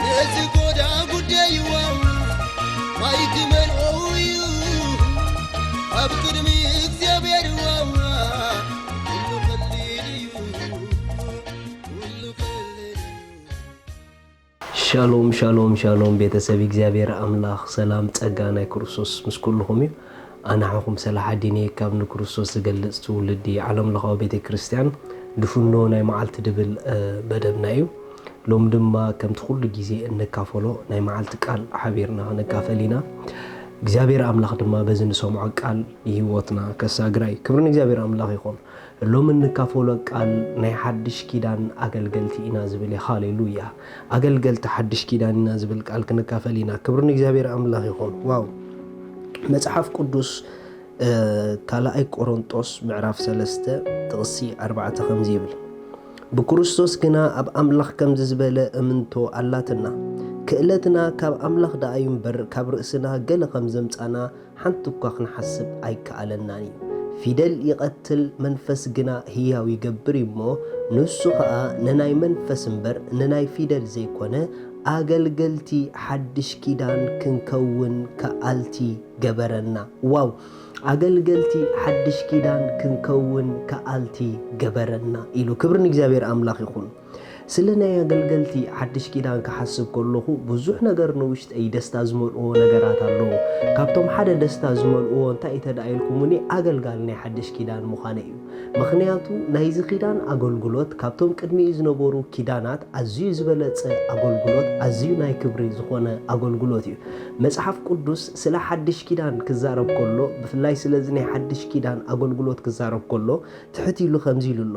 ነዚ ጎዳ ጉዳይ ዋዋ ማይ ክመልኦ እዩ ኣብ ቅድሚ እግዚኣብሔር ዋዋ ኩሉ ቀሊል እዩ ኩሉ ቀሊል እዩ። ሻሎም ሻሎም ሻሎም ቤተሰብ እግዚኣብሔር ኣምላኽ ሰላም ጸጋ ናይ ክርስቶስ ምስ ኩልኹም እዩ። ኣነ ሓኹም ሰላሓዲን እየ ካብ ንክርስቶስ ዝገልጽ ትውልዲ ዓለም ለኻዊ ቤተ ክርስቲያን ድፍኖ ናይ መዓልቲ ድብል መደብና እዩ። ሎም ድማ ከምቲ ኩሉ ግዜ እንካፈሎ ናይ መዓልቲ ቃል ሓቢርና ክንካፈል ኢና። እግዚኣብሔር ኣምላኽ ድማ በዚ ንሰምዖ ቃል ንህይወትና ከሳግራ እዩ። ክብሪ ንእግዚኣብሔር ኣምላኽ ይኹን። ሎም እንካፈሎ ቃል ናይ ሓድሽ ኪዳን ኣገልገልቲ ኢና ዝብል እዩ። ሃሌሉያ። ኣገልገልቲ ሓድሽ ኪዳን ኢና ዝብል ቃል ክንካፈል ኢና። ክብሪ ንእግዚኣብሔር ኣምላኽ ይኹን። ዋው። መጽሓፍ ቅዱስ ካልኣይ ቆሮንጦስ ምዕራፍ ሰለስተ ጥቕሲ ኣርባዕተ ከምዚ ይብል፣ ብክርስቶስ ግና ኣብ ኣምላኽ ከምዚ ዝበለ እምንቶ ኣላትና። ክእለትና ካብ ኣምላኽ ደኣ እዩ እምበር ካብ ርእስና ገለ ከም ዘምጻና ሓንቲ እኳ ክንሓስብ ኣይከኣለናን እዩ። ፊደል ይቐትል መንፈስ ግና ህያው ይገብር እዩ እሞ ንሱ ኸኣ ንናይ መንፈስ እምበር ንናይ ፊደል ዘይኮነ ኣገልገልቲ ሓድሽ ኪዳን ክንከውን ከኣልቲ ገበረና። ዋው ኣገልገልቲ ሓድሽ ኪዳን ክንከውን ከኣልቲ ገበረና ኢሉ። ክብሪ ንእግዚኣብሔር ኣምላኽ ይኹን። ስለ ናይ ኣገልገልቲ ሓድሽ ኪዳን ክሓስብ ከለኹ ብዙሕ ነገር ንውሽጠይ ደስታ ዝመልእዎ ነገራት ኣለዉ። ካብቶም ሓደ ደስታ ዝመልእዎ እንታይ እዩ ተደኣ ኢልኩምኒ ኣገልጋሊ ናይ ሓድሽ ኪዳን ምዃነ እዩ። ምኽንያቱ ናይዚ ኪዳን ኣገልግሎት ካብቶም ቅድሚኡ ዝነበሩ ኪዳናት ኣዝዩ ዝበለጸ ኣገልግሎት ኣዝዩ ናይ ክብሪ ዝኾነ ኣገልግሎት እዩ። መጽሓፍ ቅዱስ ስለ ሓድሽ ኪዳን ክዛረብ ከሎ ብፍላይ ስለዚ ናይ ሓድሽ ኪዳን ኣገልግሎት ክዛረብ ከሎ ትሕት ኢሉ ከምዚ ኢሉ ኣሎ፣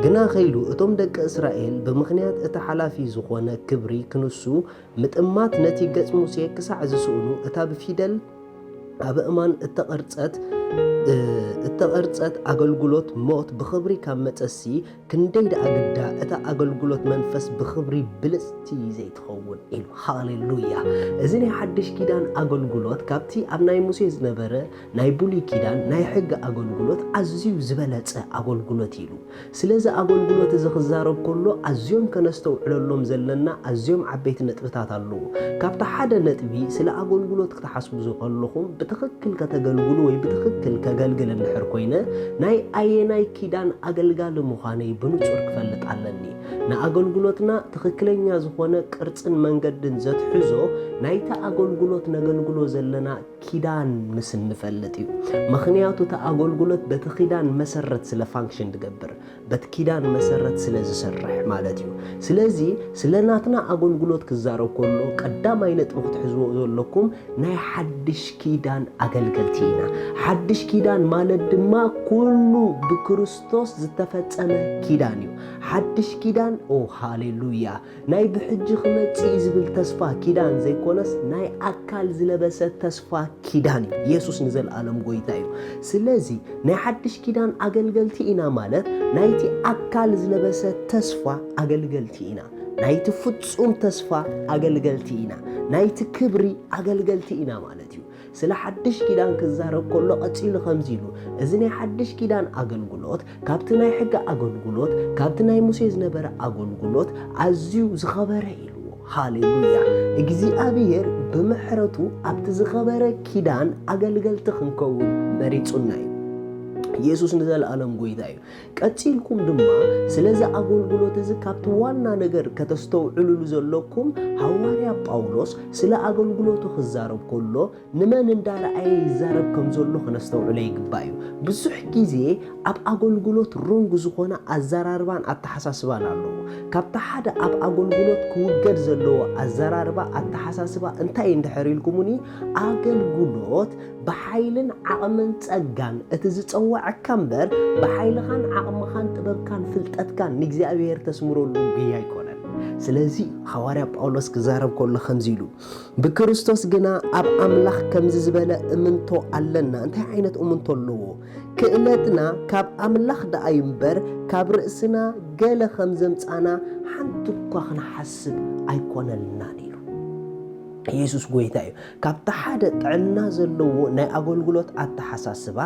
ግና ከይዱ እቶም ደቂ እስራኤል ብምኽንያት እቲ ሓላፊ ዝኾነ ክብሪ ክንሱ ምጥማት ነቲ ገጽ ሙሴ ክሳዕ ዝስእኑ እታ ብፊደል ኣበእማን እተቐርጸት እተቐርጸት ኣገልግሎት ሞት ብኽብሪ ካብ መጸሲ ክንደይ ደኣ ግዳ እታ ኣገልግሎት መንፈስ ብኽብሪ ብልጽቲ ዘይትኸውን ኢሉ። ሃሌሉያ! እዚ ናይ ሓድሽ ኪዳን ኣገልግሎት ካብቲ ኣብ ናይ ሙሴ ዝነበረ ናይ ብሉይ ኪዳን ናይ ሕጊ ኣገልግሎት ኣዝዩ ዝበለጸ ኣገልግሎት ኢሉ። ስለዚ ኣገልግሎት እዚ ክዛረብ ከሎ ኣዝዮም ከነስተውዕለሎም ዘለና ኣዝዮም ዓበይቲ ነጥብታት ኣለዉ። ካብቲ ሓደ ነጥቢ ስለ ኣገልግሎት ክትሓስቡ ከለኹም ብትኽክል ከተገልግሉ ወይ ብትኽክል ከገልግል እንድሕር ኮይነ ናይ ኣየናይ ኪዳን ኣገልጋሊ ምዃነይ ብንጹር ክፈልጥ ኣለኒ። ንኣገልግሎትና ትኽክለኛ ዝኾነ ቅርጽን መንገድን ዘትሕዞ ናይቲ ኣገልግሎት ነገልግሎ ዘለና ኪዳን ምስ እንፈልጥ እዩ። ምኽንያቱ እቲ ኣገልግሎት በቲ ኪዳን መሰረት ስለ ፋንክሽን ዝገብር በቲ ኪዳን መሰረት ስለ ዝሰርሕ ማለት እዩ። ስለዚ ስለ ናትና ኣገልግሎት ክዛረብ ከሎ ቀዳማይ ነጥቢ ክትሕዝዎ ዘለኩም ናይ ሓድሽ ኪዳን ኣገልገልቲ ኢና። ሓድሽ ኪዳን ማለት ድማ ኩሉ ብክርስቶስ ዝተፈጸመ ኪዳን እዩ። ሓድሽ ኪዳን ኦ ሃሌሉያ ናይ ብሕጂ ክመጽእ እዩ ዝብል ተስፋ ኪዳን ዘይኮነስ ናይ ኣካል ዝለበሰ ተስፋ ኪዳን እዩ። የሱስ ንዘለኣለም ጎይታ እዩ። ስለዚ ናይ ሓድሽ ኪዳን ኣገልገልቲ ኢና ማለት ናይቲ ኣካል ዝለበሰ ተስፋ ኣገልገልቲ ኢና። ናይቲ ፍጹም ተስፋ ኣገልገልቲ ኢና። ናይቲ ክብሪ ኣገልገልቲ ኢና ማለት እዩ። ስለ ሓድሽ ኪዳን ክዛረብ ከሎ ቀጺሉ ከምዚ ኢሉ፣ እዚ ናይ ሓድሽ ኪዳን ኣገልግሎት ካብቲ ናይ ሕጊ ኣገልግሎት ካብቲ ናይ ሙሴ ዝነበረ ኣገልግሎት ኣዝዩ ዝኸበረ ኢልዎ። ሃሌሉያ! እግዚኣብሔር ብምሕረቱ ኣብቲ ዝኸበረ ኪዳን ኣገልገልቲ ክንከውን መሪጹና እዩ። ኢየሱስ ንዘለኣለም ጎይታ እዩ። ቀጺልኩም ድማ ስለዚ ኣገልግሎት እዚ ካብቲ ዋና ነገር ከተስተውዕሉሉ ዘለኩም ሃዋርያ ጳውሎስ ስለ ኣገልግሎቱ ክዛረብ ከሎ ንመን እንዳረኣየ ይዛረብ ከም ዘሎ ክነስተውዕሎ ይግባእ እዩ። ብዙሕ ግዜ ኣብ ኣገልግሎት ሮንግ ዝኾነ ኣዘራርባን ኣተሓሳስባን ኣለዎ። ካብቲ ሓደ ኣብ ኣገልግሎት ክውገድ ዘለዎ ኣዘራርባ ኣተሓሳስባ እንታይ እንድሕር ኢልኩምኒ ኣገልግሎት ብሓይልን ዓቕምን ጸጋን እቲ ዝጸወዐካ እምበር ብሓይልኻን ዓቕምኻን ጥበብካን ፍልጠትካን ንእግዚኣብሔር ተስምረሉ ጉያ ኣይኮነን። ስለዚ ሃዋርያ ጳውሎስ ክዛረብ ከሎ ከምዚ ኢሉ ብክርስቶስ ግና ኣብ ኣምላኽ ከምዚ ዝበለ እምንቶ ኣለና። እንታይ ዓይነት እምንቶ ኣለዎ? ክእለትና ካብ ኣምላኽ ደኣ እዩ እምበር ካብ ርእስና ገለ ከም ዘምጻና ሓንቲ እኳ ክንሓስብ ኣይኮነልናን ኢሉ። ኢየሱስ ጎይታ እዩ። ካብቲ ሓደ ጥዕና ዘለዎ ናይ ኣገልግሎት ኣተሓሳስባ፣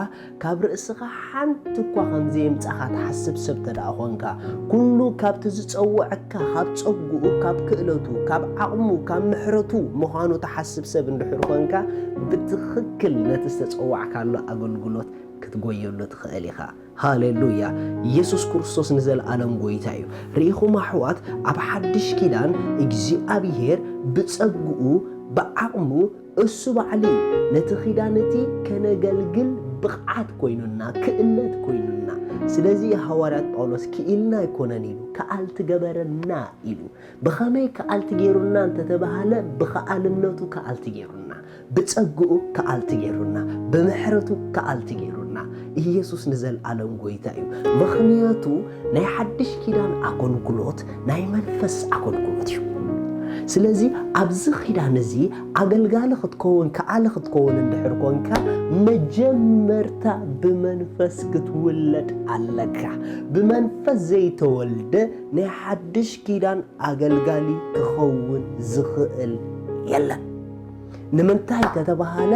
ካብ ርእስኻ ሓንቲ እኳ ከም ዘየምጻኻ ትሓስብ ሰብ ተደኣ ኾንካ፣ ኩሉ ካብቲ ዝጸውዐካ፣ ካብ ጸግኡ፣ ካብ ክእለቱ፣ ካብ ዓቕሙ፣ ካብ ምሕረቱ ምዃኑ ትሓስብ ሰብ እንድሕር ኾንካ፣ ብትኽክል ነቲ ዝተጸዋዕካሉ ኣገልግሎት ክትጎየሉ ትኽእል ኢኻ። ሃሌሉያ! ኢየሱስ ክርስቶስ ንዘለኣለም ጎይታ እዩ። ርኢኹም ኣሕዋት፣ ኣብ ሓድሽ ኪዳን እግዚኣብሔር ብጸግኡ፣ ብዓቕሙ፣ እሱ ባዕሉ እዩ ነቲ ኪዳን እቲ ከነገልግል ብቕዓት ኮይኑና፣ ክእለት ኮይኑና። ስለዚ ሃዋርያት ጳውሎስ ክኢልና ኣይኮነን ኢሉ፣ ከኣልቲ ገበረና ኢሉ። ብኸመይ ከኣልቲ ገይሩና እንተተባሃለ፣ ብኸኣልነቱ ከኣልቲ ገይሩና፣ ብጸግኡ ከኣልቲ ገይሩና፣ ብምሕረቱ ከኣልቲ ገይሩና። ኢየሱስ ንዘለኣለም ጎይታ እዩ። ምኽንያቱ ናይ ሓድሽ ኪዳን ኣገልግሎት ናይ መንፈስ ኣገልግሎት እዩ። ስለዚ ኣብዚ ኪዳን እዚ ኣገልጋሊ ክትከውን፣ ከኣሊ ክትከውን እንድሕር ኮንካ፣ መጀመርታ ብመንፈስ ክትውለድ ኣለካ። ብመንፈስ ዘይተወልደ ናይ ሓድሽ ኪዳን ኣገልጋሊ ክኸውን ዝኽእል የለን። ንምንታይ ከተባሃለ፣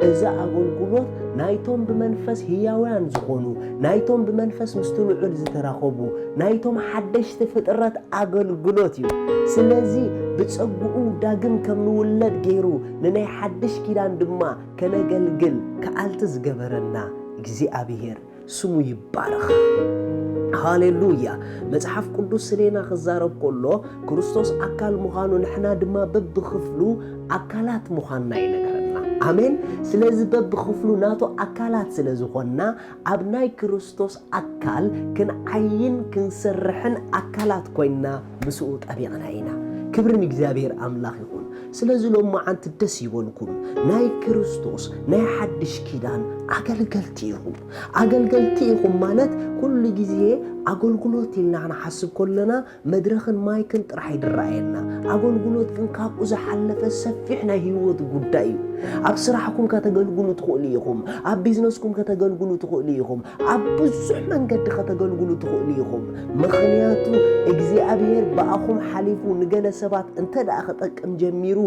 እዚ ኣገልግሎት ናይቶም ብመንፈስ ህያውያን ዝኾኑ፣ ናይቶም ብመንፈስ ምስቲ ልዑል ዝተራኸቡ፣ ናይቶም ሓደሽቲ ፍጥረት ኣገልግሎት እዩ። ስለዚ ብጸግኡ ዳግም ከም ንውለድ ገይሩ፣ ንናይ ሓድሽ ኪዳን ድማ ከነገልግል ከኣልቲ ዝገበረና እግዚኣብሔር ስሙ ይባረኽ። ሃሌሉያ። መጽሓፍ ቅዱስ ስሌና ክዛረብ ከሎ፣ ክርስቶስ ኣካል ምዃኑ፣ ንሕና ድማ በብኽፍሉ ኣካላት ምዃንና ይነግረና። ኣሜን። ስለዚ በብኽፍሉ ናቱ ኣካላት ስለ ዝኾንና፣ ኣብ ናይ ክርስቶስ ኣካል ክንዓይን ክንሰርሕን ኣካላት ኮይንና ምስኡ ጠቢቕና ኢና። ክብሪ ንእግዚኣብሔር ኣምላኽ ይኹን። ስለዚ ሎማዓንቲ ደስ ይበልኩም፣ ናይ ክርስቶስ ናይ ሓድሽ ኪዳን ኣገልገልቲ ኢኹም። ኣገልገልቲ ኢኹም ማለት ኩሉ ግዜ ኣገልግሎት ኢልና ክንሓስብ ከለና መድረኽን ማይክን ጥራሕ ይድረኣየና። ኣገልግሎት ግን ካብኡ ዝሓለፈ ሰፊሕ ናይ ህይወት ጉዳይ እዩ። ኣብ ስራሕኩም ከተገልግሉ ትኽእሉ ኢኹም። ኣብ ቢዝነስኩም ከተገልግሉ ትኽእሉ ኢኹም። ኣብ ብዙሕ መንገዲ ከተገልግሉ ትኽእሉ ኢኹም። ምኽንያቱ እግዚኣብሔር ብኣኹም ሓሊፉ ንገለ ሰባት እንተ ደኣ ክጠቅም ጀሚሩ፣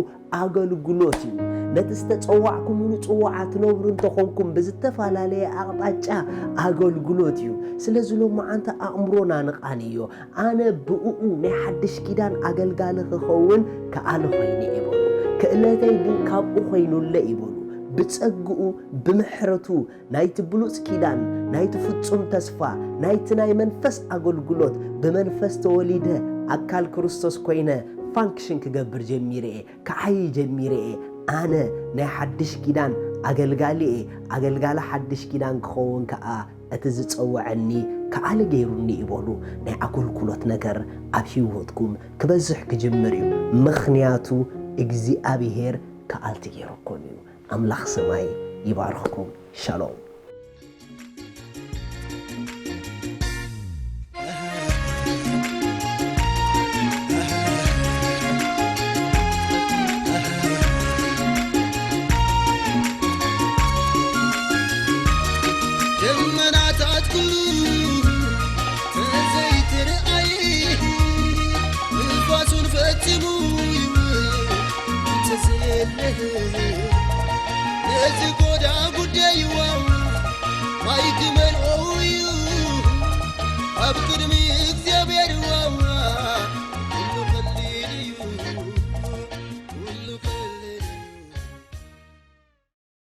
ኣገልግሎት እዩ። ነቲ ዝተጸዋዕኩምሉ ጽዋዓ ትነብሩ እንተኾንኩም፣ ብዝተፈላለየ ኣቕጣጫ ኣገልግሎት እዩ። ስለዚ ሎማዓንቲ ኣእምሮና ንቓንዮ። ኣነ ብእኡ ናይ ሓድሽ ኪዳን ኣገልጋሊ ክኸውን ከኣሊ ኾይነ እየ በሉ። ክእለተይ ግን ካብኡ ኾይኑለ እዩ በሉ። ብጸግኡ፣ ብምሕረቱ፣ ናይቲ ብሉጽ ኪዳን፣ ናይቲ ፍጹም ተስፋ፣ ናይቲ ናይ መንፈስ ኣገልግሎት፣ ብመንፈስ ተወሊደ፣ ኣካል ክርስቶስ ኮይነ፣ ፋንክሽን ክገብር ጀሚረ እየ፣ ክዓዪ ጀሚረ እየ። ኣነ ናይ ሓድሽ ኪዳን ኣገልጋሊ እየ፣ ኣገልጋሊ ሓድሽ ኪዳን ክኸውን ከኣ እቲ ዝጸውዐኒ ከኣሊ ገይሩኒ እዩ በሉ። ናይ ኣገልግሎት ነገር ኣብ ህይወትኩም ክበዝሕ ክጅምር እዩ። ምኽንያቱ እግዚኣብሔር ከኣልቲ ገይሩኩም እዩ። ኣምላኽ ሰማይ ይባርኽኩም። ሻሎም። ደመናታት ኩሉ ተዘይትርኣይ፣ ንፋሱን ፈጺሙ ይውል ተዘየለ። ነዚ